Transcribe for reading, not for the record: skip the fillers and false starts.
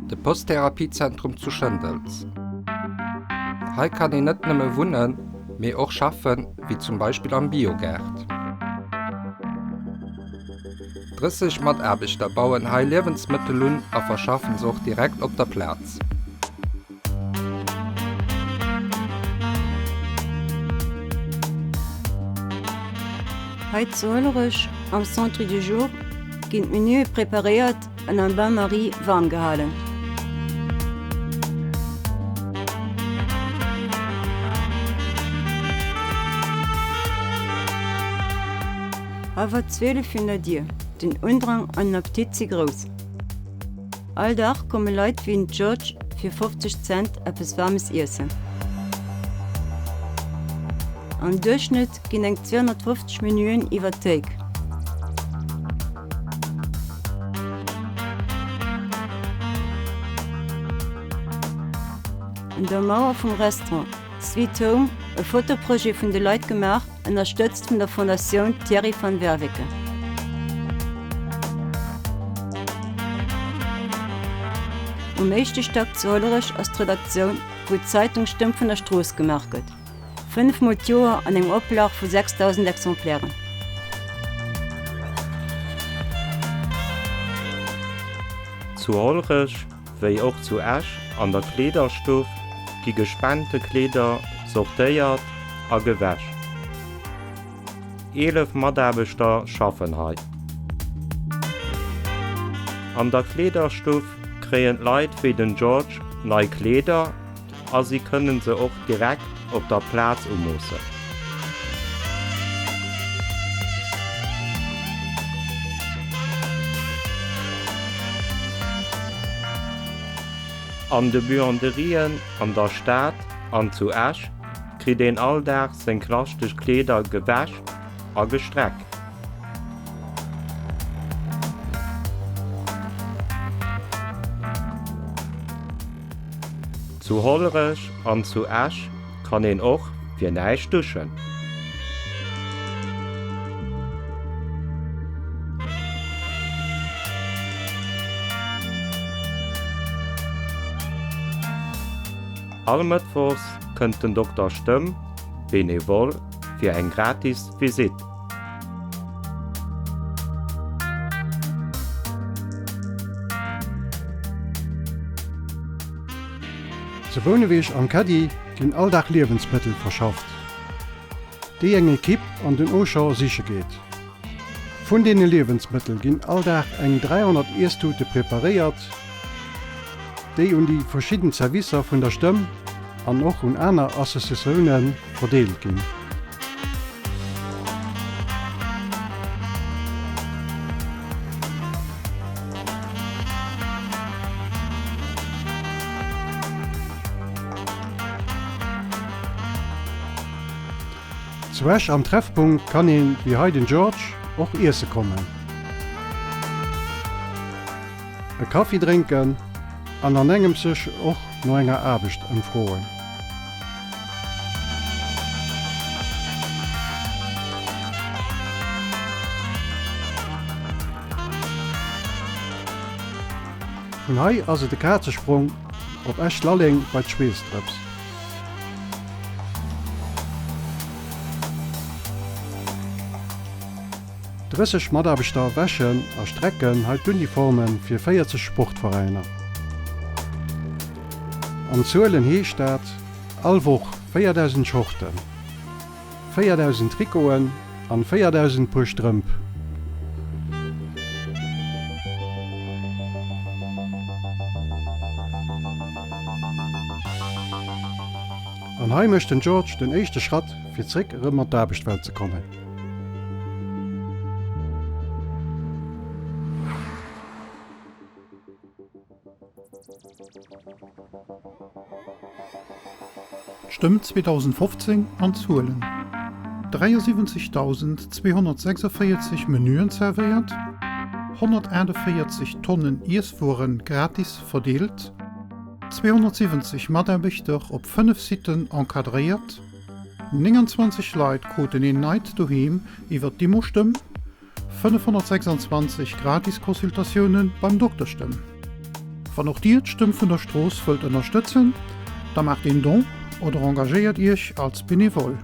De Post-Therapie-Zentrum zu Schëndels. Hei kann een net nëmme wunnen, mee och schaffen, wéi zum Beispill am Biogaart. 30 Mataarbechter bauen hei Liewensmëttel un a verschaffen se och direkt op der Plaz. Hei zu Hollerech am Centre du Jour ginn d'Menüe preparéiert an am Bain-Marie waarm gehalen. Hallwer 12 virun der Dier, den Undrang an den Appetit si grouss. All Dag komme Leit wéi den George fir 50 Cent eppes Waarmes iessen. Am Duerchschnëtt ginn eng 250 Menüen iwwer d'Théik. Un der Mauer vum Restaurant Sweet Home e Fotoprojet vun de Leit gemaach, ënnerstëtzt vun der Fondatioun Thierry van Werveke. Um éischte Stack zu Hollerech ass d'Redaktioun, wou d'Zeitung Stëmm vun der Strooss gemaach gëtt, 5 mol d'Joer an engem Oplag vu 6.000 Exemplairen. Zu Hollerech wéi och zu Esch an der Kleederstuff gi gespente Kleeder sortéiert a gewäsch. 11 Mataarbechter schaffen hei. An der Kleederstuff kréien d'Leit wéi den George nei Kleeder a si kënnen se och direkt op der Plaz umoossen. An de Buanderien an der Stad an zu Esch kritt een all Dag seng knaschteg Kleeder gewäsch a gestreckt. Zu Hollerech an zu Esch kann een och fir näischt duschen. All Mëttwochs kënnt den Dokter Stëmm, benevol, fir eng gratis Visitt. Zu Bouneweg am Caddy ginn all Dag Liewensmëttel verschafft, déi eng Ekipp an den Auchan siche geet. Vun deene Liewensmëttel ginn all Dag eng 300 Iesstute preparéiert, déi un déi verschidden Zerwisser vun der Stëmm an och un aner Associatioune verdeelt ginn. Zu Esch am Treffpunkt kann een, wéi hei den George, och iesse kommen, e Kaffi drénken an an engems sech och no enger Aarbecht ëmfroen. Vun hei ass et e Kazesprong op Esch-Lalleng bei d'Schweessdrëps. 30 Mataarbechter wäschen a strecken hei d'Uniforme fir 40 Sportveräiner. An Zuelen heescht dat, all Woch 4.000 Shorten, 4.000 Trikoten an 4.000 Puer Strëmp. An hei mécht den George den éischte Schratt fir zréck erëm an d'Aarbechtwelt ze kommen. D'Stëmm 2015 an Zuelen, 73.246 Menüen zerwéiert, 148 Tonnen Iesswueren gratis verdeelt, 270 Mataarbechter op 5 Sitten encadréiert. 29 Leit kruten een neit Doheem iwwer d'Immostëmm, 526 gratis Consultatioune beim Dokterstëmm. Wann och Dir d'Stëmm vun der Strooss wëllt ënnerstëtzen, da maacht een Don oder engagéiert Iech als Benevole.